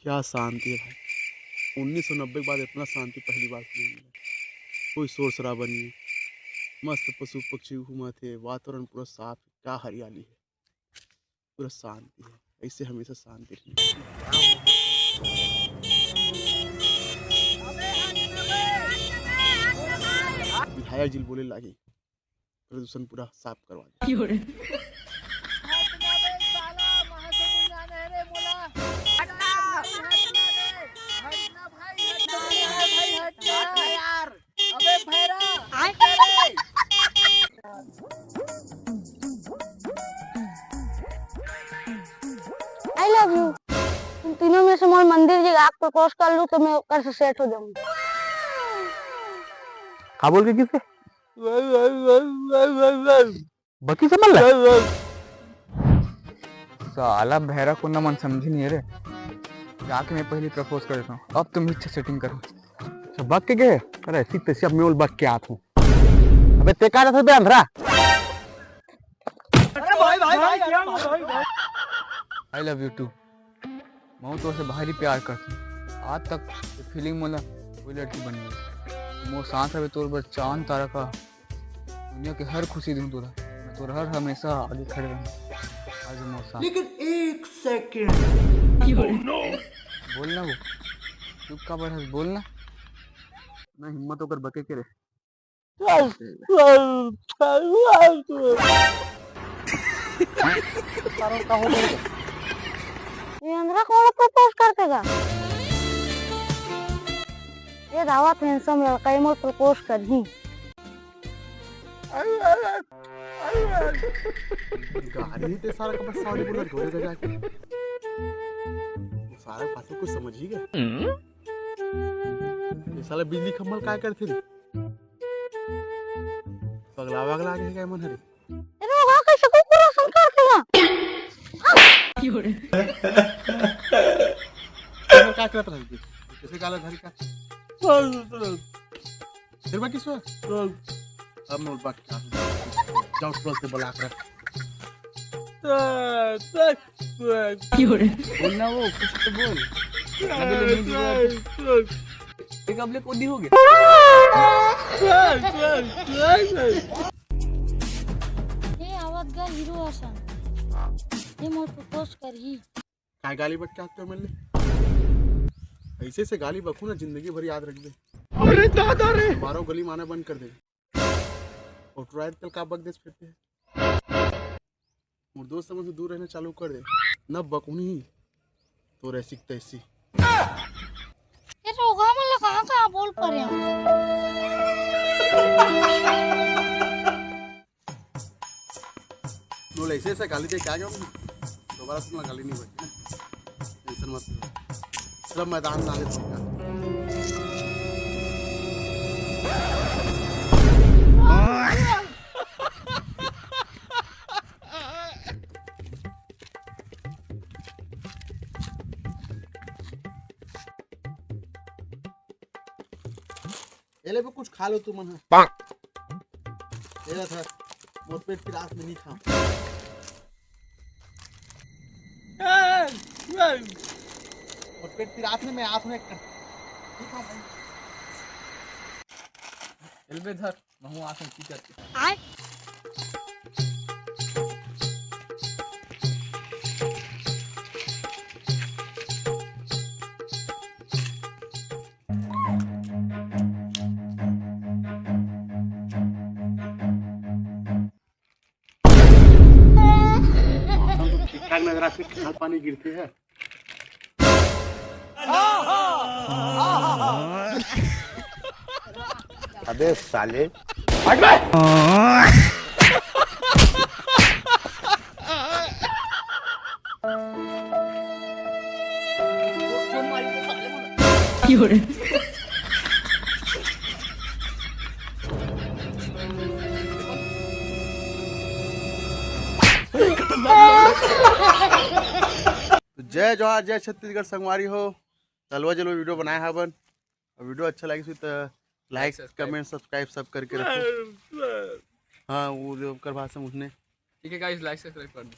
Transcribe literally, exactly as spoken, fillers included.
क्या शांति है भाई, उन्नीस सौ नब्बे के बाद इतना शांति पहली बार सुनने मिला। कोई शोर शराबा नहीं है, मस्त पशु पक्षी घूमत हे, वातावरण पूरा साफ है, क्या हरियाली है, पूरा शांति है। ऐसे हमेशा शांति रहनी चाहिए। विधायक जी बोले लागे, प्रदूषण पूरा साफ करवा दे। अबे भैरा, I love you। तुम तीनों में से मोर मंदिर जी आप प्रपोज कर लूँ तो मैं ओकर से सेट हो जाऊंगी। का बोल के किसे? बकी समझ ले। साला भैरा को न मन समझी नहीं रे। जाके मैं पहले प्रपोज कर देता हूँ, अब तुम इच्छा सेटिंग करो। अच्छा, बक के गए? अरे, ऐसी तैसी अब मैं बोल बक के आत हूँ। अबे, ते का रहता बे अंधरा? I love you too। मैं तो से भारी प्यार करती हूँ। आज तक ये फीलिंग मोला कोई लड़की बन गई। मोर साथ हवे तोर बर चांद तारा का, दुनिया के हर खुशी दूँ तोला। मैं तोर हर हमेशा आगे खड़े रहूँ। आज मोर साथ। लेकिन एक सेकंड। बोल ना वो। चुप का बैठा, बोल ना। ना हिम्मत होकर बके के रे। ये अंधरा कौन प्रपोज करते का? ये दावत हैंडसम लड़का, ये मोर प्रपोज करही। गाड़ी ही ते सारा का बस सावली बोला जोरे का जाके। वो सारा पास कुछ समझ ही गया। ये साला बिजली खम्भल काय करथे रे? पगला वगला के काय मन हरे? अरे, ओहा कैसे कुकुर असन करथे गा? का करत रहथे? कैसे गाला धरी का? फिर बाकी सो? अब मोर बात का। जाओ, प्लस के ब्लॉक रख। बोल ना वो, कुछ तो बोल। अबे ले, नहीं बोल। एक अबले कोदी हो गया। हे आवत गा हीरो असन। ये मोर प्रपोज करही। काय गाली बक के आते हो मिलने? ऐसे से गाली बकू ना, जिंदगी भर याद रख दे। अरे दादा रे। बारह गली माना बंद कर दे। और टुरा आजकल का बक देस फिरते हैं। मोर दोस्त मन से दूर रहना चालू कर दे। न बकुनी तो रैसी तैसी। ये रोगा मन ला कहाँ कहाँ बोल परे हूँ। बोले ऐसे ऐसे गाली दे क्या गया? दोबारा तुमला गाली नहीं बची ना। टेंशन मत लो। चलो मैदान में आगे पहुंचा। ये ले बे, कुछ खा लो तुमन ह। पाक। ये ले था, मोर पेट पिरात में नहीं खा। मोर पेट पिरात में मैं आत हूँ एक कर। नहीं खा भाई। ये ले बे धर। महू आसन की करके। आय। मौसम तो ठीक ठाक नजर आथे, कहाँ पानी गिरथे है। अबे साले। हट बे। तो जय जोहार, जय छत्तीसगढ़ संगवारी हो। तलवा जलवा वीडियो बनाए हवन। अउ वीडियो अच्छा लगिस होही त like, subscribe। Comment, subscribe सब करके रखो। हाँ, वो जो ओकर भाषा में उसने। ठीक है guys, like, subscribe कर दो।